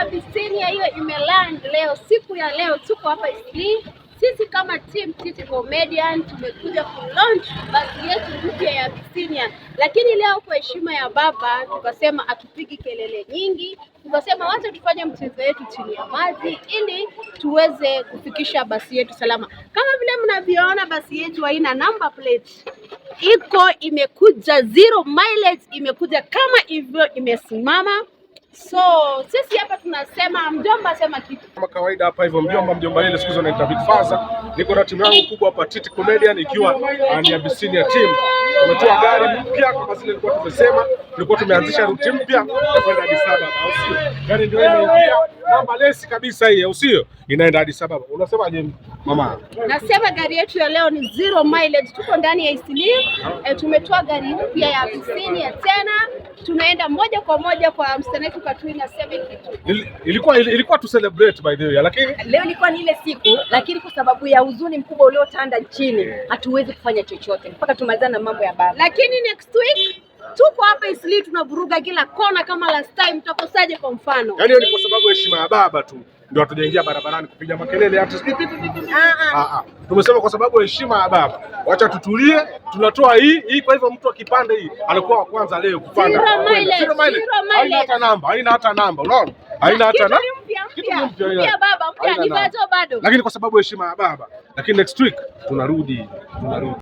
Abyssinia hiyo imeland leo, siku ya leo tuko hapa Eastleigh. Sisi kama team Titi Comedian tumekuja ku launch basi yetu mpya ya Abyssinia, lakini leo kwa heshima ya baba tukasema hatupigi kelele nyingi, tukasema wacha tufanye mchezo wetu chini ya maji ili tuweze kufikisha basi yetu salama. Kama vile mnavyoona, basi yetu haina number plate, iko imekuja zero mileage, imekuja kama hivyo imesimama. So sisi hapa tunasema, mjomba, sema kitu. Kama kawaida hapa hivyo, mjomba, mjomba ile siku hizo naita Big Faza. Niko na timu yangu kubwa hapa, Titi Comedian, ikiwa ni Abyssinia team. Tumetoa gari mpya kama zile tulikuwa tumesema, tulikuwa tumeanzisha route mpya ya kwenda Addis Ababa, au sio? Gari ndio imeingia numberless kabisa hii, au sio? Inaenda Addis Ababa. Unasemaje, mama? Nasema gari yetu ya leo ni zero mileage. Tuko ndani ya Eastleigh. E, tumetoa gari mpya ya Abyssinia tena, tunaenda moja kwa moja kwa msichana wetu Katrina, sema kitu. Ilikuwa tu celebrate, by the way, lakini Leo ilikuwa ni ile siku, lakini kwa sababu ya huzuni mkubwa uliotanda nchini hatuwezi kufanya chochote mpaka tumalizane na mambo ya baba. Lakini next week tuko hapa Eastleigh, tunavuruga kila kona kama last time. Tutakosaje kwa mfano? Yaani hiyo ni kwa sababu heshima ya baba tu ndio hatujaingia barabarani kupiga makelele hata sijui pi, pi, pi, pi. Ah, ah. Tumesema kwa sababu heshima ya baba, wacha tutulie, tunatoa hii hii. Kwa hivyo mtu akipanda hii anakuwa wa kwanza leo kupanda. Zero mileage, Zero mileage. Zero Haina mileage. hata namba, haina hata namba, unaona? Haina hata Kitu na ni mpya. Kitu Mpya. ni mpya, Mpya yeah. baba, mpya Haina ni namba. bado bado. Lakini kwa sababu heshima ya baba, lakini next week tunarudi, tunarudi.